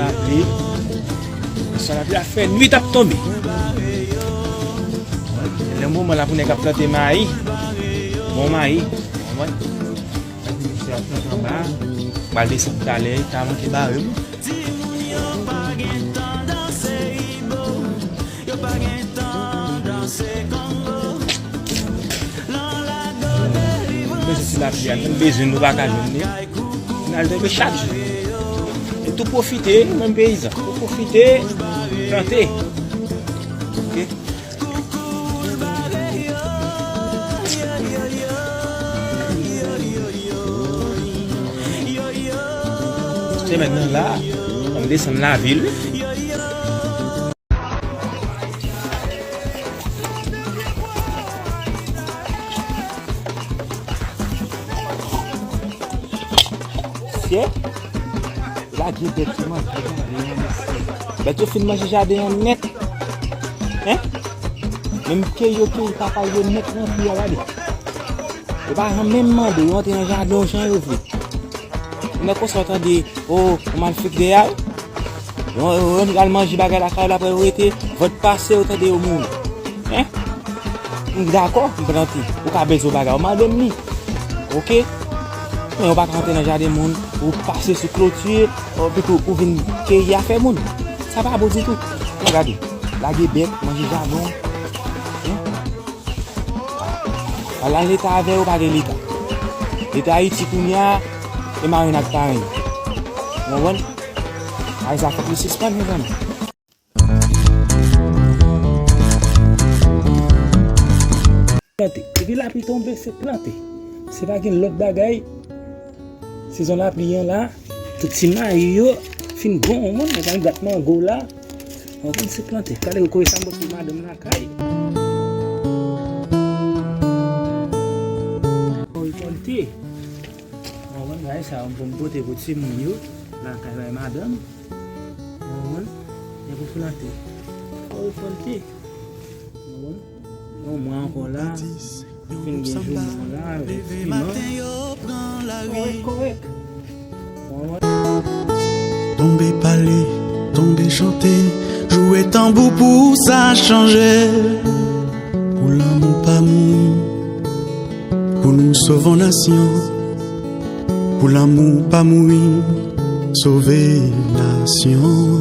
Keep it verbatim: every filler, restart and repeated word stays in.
Lapli. San lapli, ap fè nwit ap tonbe. Lè moman la pou nèg ap plante mayi. Bon mayi. Konprann? Misye ap plante anba. Pral desann talè, ta manke bare m. Bezwen ti lapli a, nou bezwen, nou pa ka jwenn li. N al tonbe chak jou. E tou pwofite, nou menm peyizan. Tou pwofite, plante. Ok? Semèn nan la, an desann lavil. Sye, lage bèt yo manje jaden an, mesye. Bèt yo fin manje jaden an nèt. Hein? Menm keyi yo keyi papa yo nèt nan pi a, gade. Yo pa janm menm mande, yo antre nan jaden w jan yo vle. Nèg konsa w tande, o, yon malfektè a, yo, yo, yo al manje bagay lakay la, apre yo rete, vant pase, yo tande yo mouri. Hein? M dakò, m plante. Ou ka bezwen bagay, ou mande m li. Ok? Men ou pa ka antre nan jaden moun, ou pase sou kloti, ou, epi ou, ou vin keyi afè moun. Sa pa bon ditou. Gade, lage bèt, manje jaden. Hein? Al nan leta avè yo, pa gen leta. Leta Ayiti kounye a, e marenn ak parenn. Ou konprann? Ay, sa fòk nou sispann, mezanmi. Plante. Depi lapli tonbe, se plante. Se pa gen lòt bagay. Sezon lapli an la, tout ti mayi yo fin bon, moun, yo konn bat mango la. Ou konn se plante. Gade, ou konnen sa m pote pou madanm lakay. Ou rekolte. Ou konn bagay sa, m pote pou timoun yo, lakay bay madanm. Ou konn, e pou plante. Ou rekolte. Ou konn. Yon mwa ankò la, fin gen jou mwa la, avèk piman. Kòrèk, kòrèk. Tonbe pale, tonbe chante, joure tanbou pou sa chanje. Pou lanmou pa mouri, pou nou sove nasyon. Pou lanmou pa mouri, sove nasyon.